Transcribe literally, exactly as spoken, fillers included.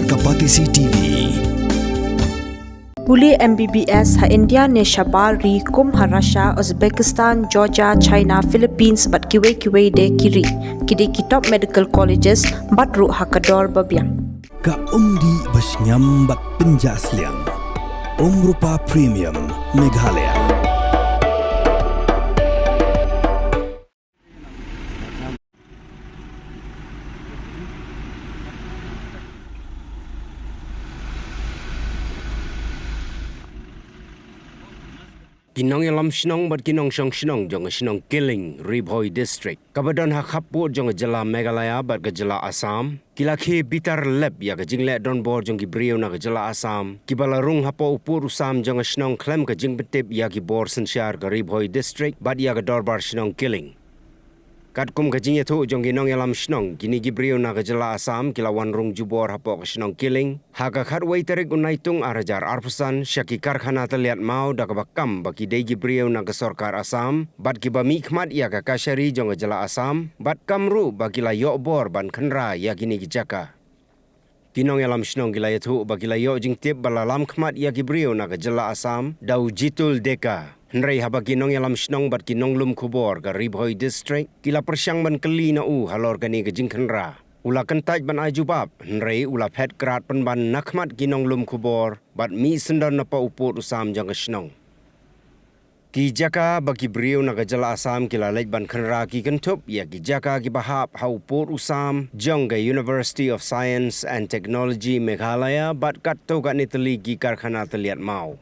Kapatisi T V. Pule M B B S ha India ne shabar ri kum ha Russia, Uzbekistan, Georgia, China, Philippines bad kiwei kiwei de ki ri. Ki dei ki top medical colleges bad ruh ha ka dor ba biang. Ka umdih ba shngiam bad pynjah sliang. Umrupa Premium Meghalaya. Ki nongïalam shnong bad ki nongshong shnong jong ka shnong Killing, Ri Bhoi District, kaba don ha khappud jong ka jylla Meghalaya bad ka jylla Assam, ki la khie bitar lep ïa ka jingleh donbor jong ki briew na ka jylla Assam kiba la rung hapoh u pud u sam jong ka shnong khlem ka jingpyntip ïa ki bor synshar ka Ri Bhoi District bad ïa ka dorbar shnong Killing. Katkum ka jingïathuh jong ki nongïalam shnong, kine ki briew na ka jylla Assam ki la wan rung jubor hapoh ka shnong Killing ha ka khatwei tarik u Naitung ar hajar arphew san sha ki karkhana tylliat maw da kaba kam ba ki dei ki briew na ka sorkar Assam bad kiba mihkhmat ïa ka kashari jong ka jylla Assam bad kam ruh ba ki la ïoh bor ban khynra ïa kine ki jaka. Ki nongïalam shnong ki la ïathuh ba ki la ïoh jingtip ba la lam khmat ïa ki briew na ka jylla Assam da u Jitul Deka. Hynrei haba ki nongïalam shnong bad ki nonglum khubor ka Ri Bhoi District ki la pyrshang ban kylli na u halor kane ka jingkhynra, u la kyntait ban ai jubab, hynrei u la phet krad pynban na khmat ki nonglum khubor bad mih syndon na poh u pud u sam jong ka shnong. Ki jaka ba ki briew na ka jylla Assam ki la leit ban khynra ki kynthup ïa ki jaka kiba hap ha u pud u sam jong ka University of Science and Technology Meghalaya bad katto katne tylli ki karkhana tylliat maw.